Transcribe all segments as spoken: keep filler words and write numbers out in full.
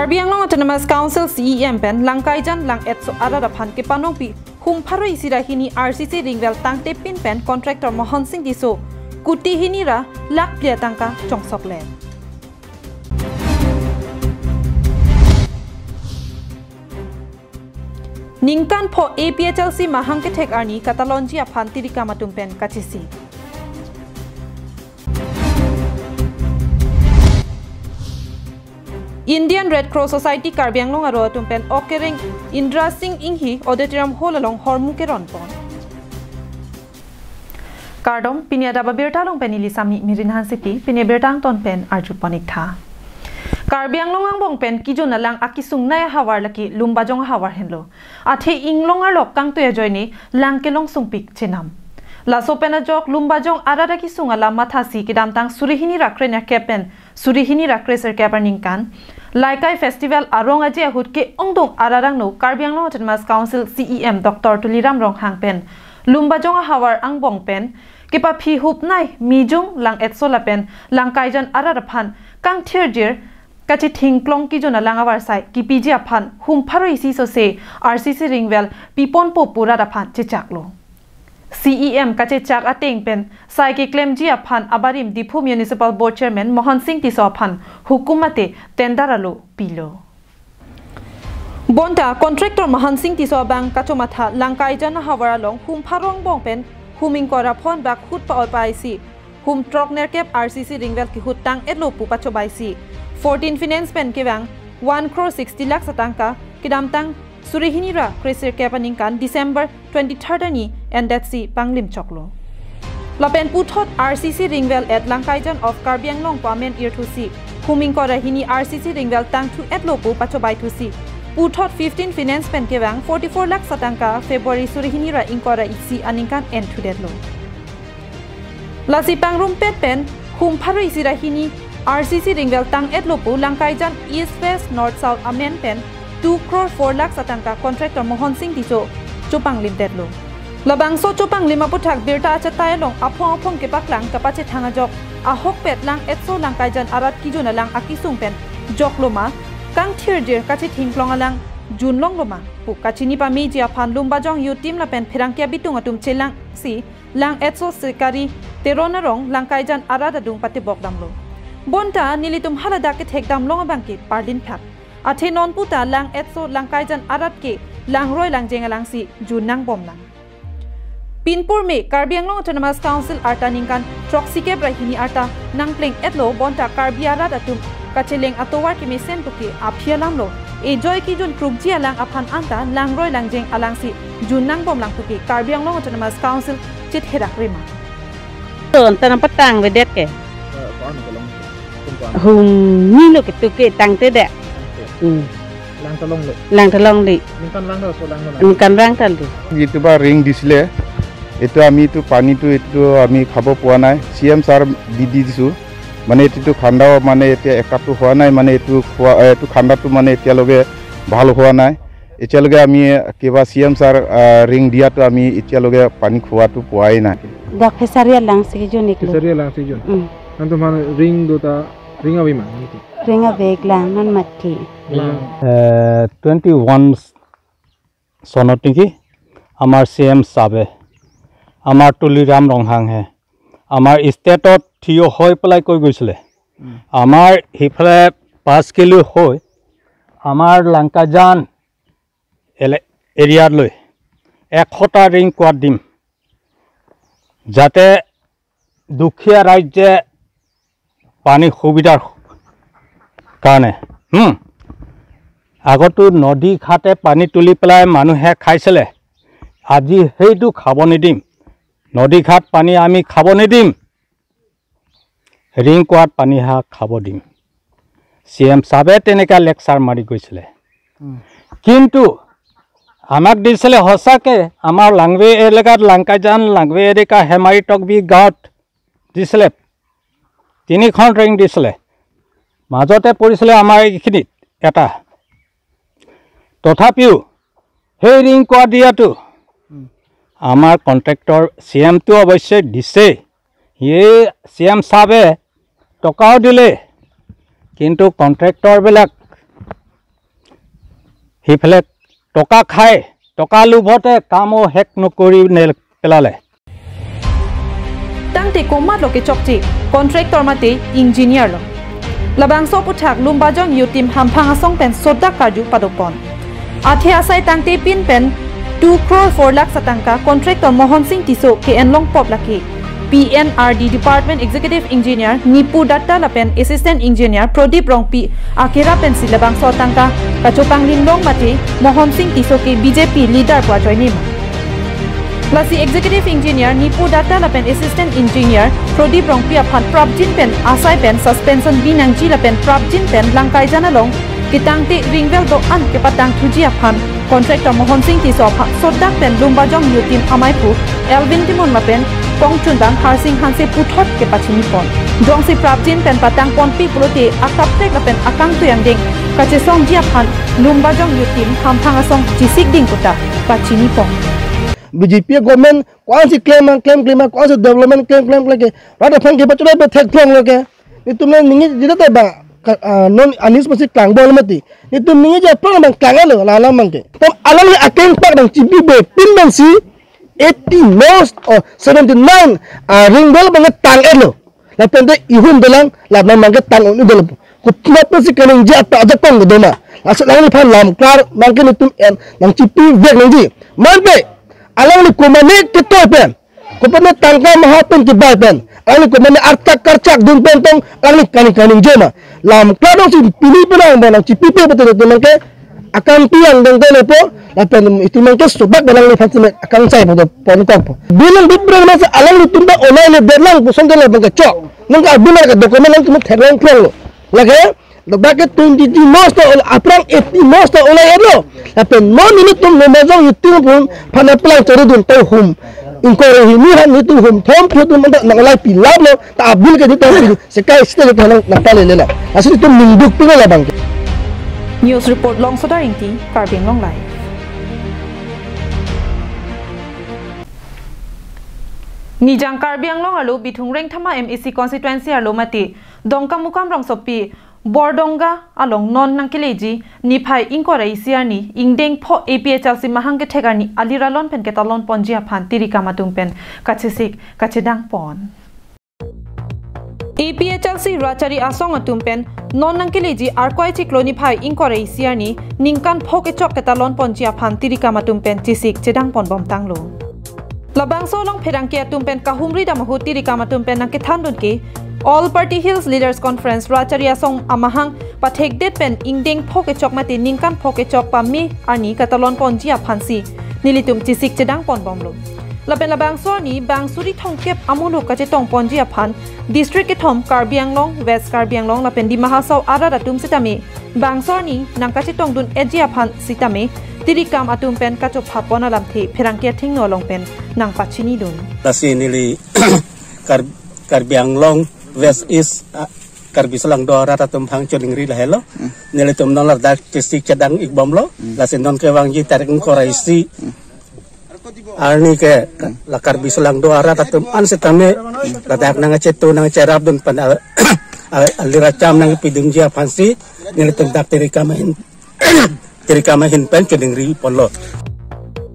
Karbi Anglong Autonomous Council C E M pen Langkaijan Lang-etso arat aphan kepanongpi hum pharo isi ra hini R C C ring well tangtepin pen contractor Mohan Singh Tisso kuti hini ra lakh phli atangka chongsokle. Ningkan pho A P H L C mahang kethek arni katalonji aphan tirikam atum pen kachisi. Indian Red Cross Society Karbi Anglong aro atum pen okereng Indra Singh Inghi Auditorium Hall along hormu keron pon. Kardom, pini adap abirta along pen neli Sami Mirin Hansepi, pini birta angton pen arju pon ik tha. Karbi Anglong angbong pen kejun alang akesung nei ahavar lake Lumbajong ahavar henlo. Athe inglong arlo kangtui ajoine lang kelong sungpik chenam. Laso pen ajok Lumbajong arat akesung alam mathasi kedamtang suri hini ra krenerkep pen suri hini ra kresirkep aningkan Laikai Festival arong aje ahut ke-ongdung arat angno Karbi Anglong Autonomous Council C E M Doctor Tuliram Ronghang pen Lumbajong ahavar angbong pen kepaphi hup nei Mijung, Lang-etso lapen Langkaijan arat aphan kangthirjir kachethingklong kejun alang avarsai kepiji aphan hum pharo isi sose R C C ring well piponpo pu rat aphan chechaklo. C E M kachechak ateng pen sai keklemji aphan abarim Diphu Municipal Board Chairman Mohan Singh Tisso aphan hukum mate tender alo pilo. Bonta contractor Mohan Singh Tisso abang kachomatha Langkaijan ahavar along hum pharo angbong pen hum ingkoi ra phonbak hut pa-oi pa-isi hum throknerkep R C C ring well kehut tang-etlo pu pachobaisi. Fourteen Finance pen kevang one crore sixty lakhs atangka kedamtang suri hini ra kresirkep aningkan December twenty-third arni endetsi panglim choklo. Lapen puthot R C C ring well at Langkaijan of Karbi Anglong pu amen irthusi hum ingkoi ra hini R C C ring well tangthu-etlo pu pachobaithusi puthot fifteen Finance pen kevang forty-four lakhs atangka February suri hini ra ingkoi ra isi aningkan enthudetlo. Lasi pangrumpet pen hum pharo isi ra hini R C C ring well tang-etlo pu Langkaijan East West North South amen pen two crore four lakhs atangka contractor Mohan Singh Tisso chopanglimdetlo. Labangso chopanglim aputhak birta achatai along aphong aphong kepaklang kapachethang ajok ahokpet Lang-etso Langkaijan arat kejun alang akesung pen jokloma, kangthirjir kachethingklong alang junlongloma pu kachini pameji aphan Lumbajong Youth Team lapen pherangke abitung atum chelangsi Lang-etso Sikari Teron arong Langkaijan arat adung patebok damlo. Bonta nelitum haladak kethek damlong abang ke parlin phak. Athe non puta Lang-etso Langkaijan arat ke langroi langjeng alangsi jun nangbomlang. Pinpur me Karbi Anglong Autonomous Council arta ningkan throksikep ra hini arta nangpleng-etlo bonta Karbi arat atum kacheleng atovar kemesen puke aphi alamlo. Ejoi kejun krukji alang aphan anta langroi langjeng alangsi jun nangbomlang puke Karbi Anglong Autonomous Council chitherak rima. Ton tanam patang vedet ke. Hum ni lo ketu ke tangte de. Hmm. Lang talong le. Lang talong le. Ningkan lang ta so lang na. Ningkan lang tal di. যিটো বা ৰিং দিছিলে, এইটো আমি এইটো পানীটো এইটো আমি খাব পোৱা নাই। চি এম ছাৰ দি দি দিছোঁ। মানে এইটোতো খান্দাও মানে এতিয়া একাপটো হোৱা নাই, মানে এইটো খোৱা, এইটো খান্দাটো মানে এতিয়ালৈকে ভাল হোৱা নাই। এতিয়ালৈকে আমি কিবা চি এম ছাৰ, আহ, ৰিং দিয়াটো আমি এতিয়ালৈকে পানী খোৱাটো পোৱাই নাই। Dak Fishery alang si kejun iklo. Fishery alang si kejun. Hmm. Nantum han ring do ta ring ave ma, niti? Ring ave lang non mati. Lang. A, twenty one চনত নেকি আমাৰ চি এম ছাবে, আমাৰ তুলিৰাম ৰংহাঙে আমাৰ ষ্টেজত থিয় হৈ পেলাই কৈ গৈছিলে, উম। আমাৰ সিফালে পাঁচ কিলো হৈ আমাৰ লাংকাজান এলে-, এৰিয়ালৈ এশটা ৰিং কোৱাট দিম, যাতে দুখীয়া ৰাইজে পানী সুবিধাৰ কাৰণে, হুম, আগতো নদী ঘাটে পানী তুলি পেলাই মানুহে খাইছিলে। আজি সেইটো খাব নিদিম, নদী ঘাট পানী আমি খাব নিদিম, ৰিং কোৱাট পানীহে খাব দিম। চি এম ছাবে তেনেকা লেকচাৰ মাৰি গৈছিলে। উম। কিন্তু আমাক দিছিলে সঁচাকে, আমাৰ লাংৱে এলেকাত, লাংকাজান লাংৱে এলেকা হেমাৰি টকবি গাঁৱত দিছিলে, তিনিখন ৰিং দিছিলে, মাজতে পৰিছিলে আমাৰ এইখিনিত এটা। তথাপিও সেই ৰিং কোৱাট দিয়াটো উম। আমাৰ কণ্ট্ৰেক্টৰ চি এমটো অৱশ্যে দিছে, সেই চি এম ছাবে টকাও দিলে, কিন্তু কণ্ট্ৰেক্টৰবিলাক Hiphele toka khai, toka lubhote kamo hek nokori nel pelale. Tangte komatlo kechokche, contractor mate engineer lo. Labangso aputhak Lumbajong Youth Team Hamphang Asong pen sodak karju padopon. Athe asai tangte pin pen two crore four lakh atangka contractor Mohon Singh Tisso ke-enlong pop lake. P N R D Department Executive Engineer Nipu Datta lapen Assistant Engineer Pradip Rongpi akera pensi labangso atangka kachopanglinglong mate Mohon Singh Tisso ke B J P leader pu ajoine ma. Lasi Executive Engineer Nipu Datta lapen Assistant Engineer Pradip Rongpi aphan prapjin pen asai pen suspension bi nangji lapen prapjin pen Langkaijan along ketangte ringwell do-an kepatang thuji aphan contractor Mohon Singh Tisso aphan sodak pen Lumbajong Youth Team amaiphu Elvin Timon lapen kongchunbang Harsing Hanse puthot kepachinipon. Jongsi prapjin pen patangponpi pulote akaprek lapen akangtui angdeng kachesongji aphan Lumbajong Youth Team Hamphang Asong chesikding puta pachinipon. B J P government ko-ansi klem mang klem klem mang, ko-ansi development klem klem klem ke, rat aphan kepachole pe theklong lo ke. Netum le ningje jida ta bang, ka, ah, non anis masi klangbom mati. Netum ningje ja plang bang klang lo, la alam bang ke. Tam alangli akeng pak nangchipipe pin pensi eighty most or seventy-nine, ah, ringwell bang tang-etlo. Lapen te ihum dolang, lap nang bang ke tang-un-edetlo. Kopi pensi kaningje ajakong kedo ma. Laso alangliphan lamklar bang ke netum en nangchipivek nangji. Manpe, alangli komane ketoi pen, kopane tangka mahatum kebai pen, alangli komane artak karchak dun pen tong, alangli kaning kaningje ma. Lamklar dongsi pini penang bang nangchipipe pute netum bang ke akangtui angdeng delepo, lapen itum bang ke sodak bang alangliphan sime akangsai pute ponkokpo. Bilang bibreng masa alanglitum ta onai le berlang puson dele bang ke chok. Nang ka bilang ke document lang tum theklong klong lo. Lake, ladak ke twenty-three most ta ol-, aphrang eighty most ta olai-etlo. Lapen non nelitum Lumbajong Youth Team pun phan aplang chari dun ta hum. Ingkoi hini han nelitum hum thom phi atum anta nang olai pilaplo, ta abil ke nelitum pil sekai sita ke nang nangpalelela. Lasi itum ningduk pilo labang ke. News report Longsodar Ingti, Karbi Anglong Live. Nijang Karbi Anglong arlo Bithung Rengthama M A C constituency arlo mate Dongkamukam rongsopi Bordonga along non nangkeleji niphai ingkoi ra isi arni ingdeng pho A P H L C mahang kethek arni aliralon pen ketalon ponji aphan tirikam atum pen kachesik kachedang pon. A P H L C Rachari Asong atum pen non nangkeleji Arkoi chiklo niphai ingkoi ra isi arni ningkan pho kechok ketalon ponji aphan tirikam atum pen chesik chedang pon bomtanglo. Labangso along pherangke atum pen kahumri dam ahut tirikam atum pen nangkethandun ke All Party Hills Leaders Conference Rachari Asong amahang pathekdet pen ingdeng pho kechok mate ningkan pho kechok pame arni ketalon ponji aphansi nelitum chesik chedang pon bomlo. Lapen labangso arni bang suri thomkep amuluk kachetong ponji aphan district kethom Karbi Anglong, West Karbi Anglong lapen Dima Hasao arat atum sitame bangso arni nangkachetongdun-etji aphan sitame tirikam atum pen kachophapon alamthe pherangke athengno along pen nangpachinidun. Lasi neli Kar-, Karbi Anglong West East, ah, Karbi Salangdo arat atum aphan choningri lahelo. Hmm. Nelitum non ladak chesik chedang ik bomlo. Hmm. Lasi non kevangji tarik ingkoi ra isi. Hmm. Arni ke la Karbi Salangdo arat atum an sitame ladak nangchetu nangcherapdun pen al-, al-, aliracham nangpidunji aphansi nelitum dak tirikam ahin, tirikam ahin pen choningri ponlo.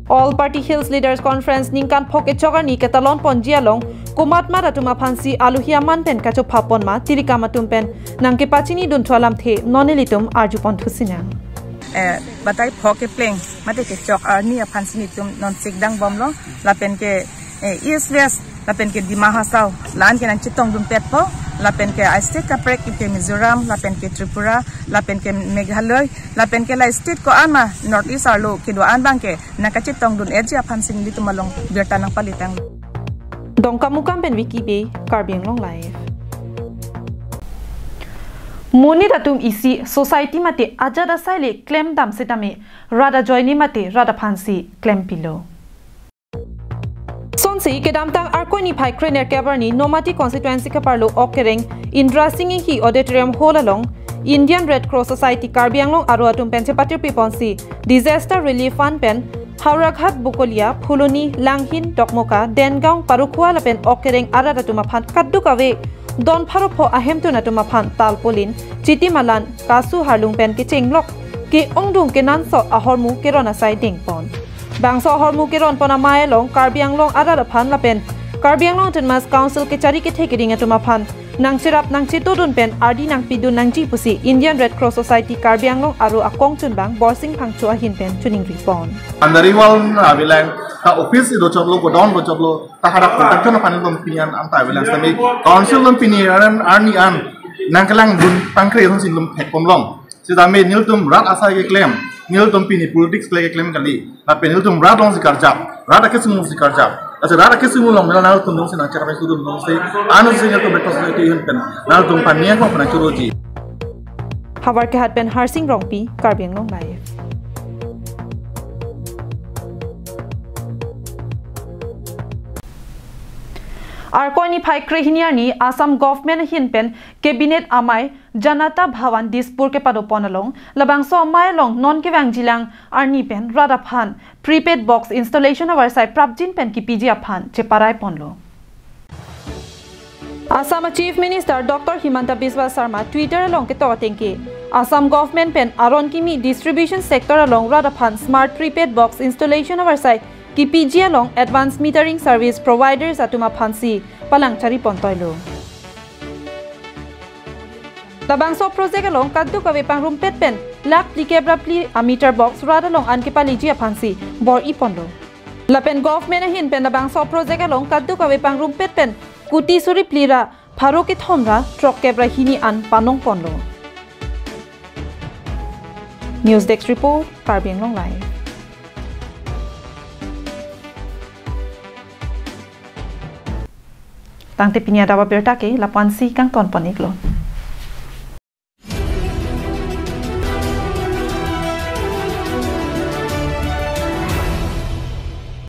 All Party Hills Leaders Conference ningkan pho kechok arni ketalon ponji along komat mat atum aphansi alohi aman pen kachophapon ma tirikam atum pen nangkepachinidun thu alamthe non nelitum arjupon thusinang. Eh, batai pho kepleng mate kechok arni aphansi nelitum non sikdang bomlo, lapen ke, eh, East West, lapen ke Dima Hasao, la-an ke nangchetongdunpetpo, lapen ke a-state kaprek ke Mizoram, lapen ke Tripura, lapen ke Meghalaya, lapen ke la state ko-an ma North East arlo kedo-an abang ke nangkachetongdun-etji aphansi nelitum along birta nangpalitang. Dongkamukam pen Vicky Bey, Karbi Anglong Live. Monit atum isi society mate ajat asai le klemdam sitame rat ajoine mate rat aphansi klempilo. Sonsi kedamtang Arkoi niphai krenerkep arni Nomati constituency keparlo ok kereng Indra Singh Inghi Auditorium Hall along Indian Red Cross Society Karbi Anglong aro atum pen chepatirpi ponsi disaster relief fund pen Howraghat, Bokolia, Phuloni, Langhin, Dokmoka, Dengaon, Parukhua lapen ok kereng arat atum aphan kadokave don pharo pho ahemtun atum aphan tarpaulin, chiti malan, kasu harlung pen kechenglok ke-ongdung kenansot ahormu keron asai dengpon. Bangso ahormu keronpon amei along Karbi Anglong arat aphan lapen Karbi Anglong Autonomous Council kechari kethe keding atum aphan nangcherap nangchetodun pen ardi nangpidun nangji pusi Indian Red Cross Society Karbi Anglong aro akongchunbang Borsing Phangcho ahin pen choningripon. Andariwal avelang ta office ido chotlo, godown do chotlo, ta hadak production aphan nelitum pini an anta avelang sami council nelitum pini an arni an nangkelangdun tangkre hon si nelitum thekponlong. Sitame nelitum rat asai keklem, nelitum pini politics le keklem kali. Lapen nelitum rat alongsi karjap, rat akesung alongsi karjap. Ase rat akesung along nelitum along si nangcherap sudun alongsi, ano si nelitum Red Cross Society ahin pen nelitum paniang ko pernah churuji. Howraghat pen Harsing Rongpi, Karbi Anglong Live. Arkoi niphai krehini arni Assam Government ahin pen Cabinet amei Janata Bhawan Dispur kepadopon along labangso amei along non kevangjilang arni pen rat aphan prepaid box installation avarsai prapjin pen kipiji aphan cheparaiponlo. Assam Chief Minister Doctor Himanta Biswa Sarma Twitter along ketok atengke Assam Government pen aron kimi distribution sector along rat aphan smart prepaid box installation avarsai kipiji along advance metering service providers atum aphansi palang charipontoilo. Labangso project along kadokave pangrumpet pen lakh phlikep ra phli a meter box rat along an kepaliji aphansi bor-iponlo. Lapen government ahin pen labangso project along kadokave pangrumpet pen kuti suri phli ra pharo kethom ra throkkep ra hini an panongponlo. News Desk Report, Karbi Anglong Live. Tangte pini adap abirta ke lapu-ansi kangtonpon-iklo.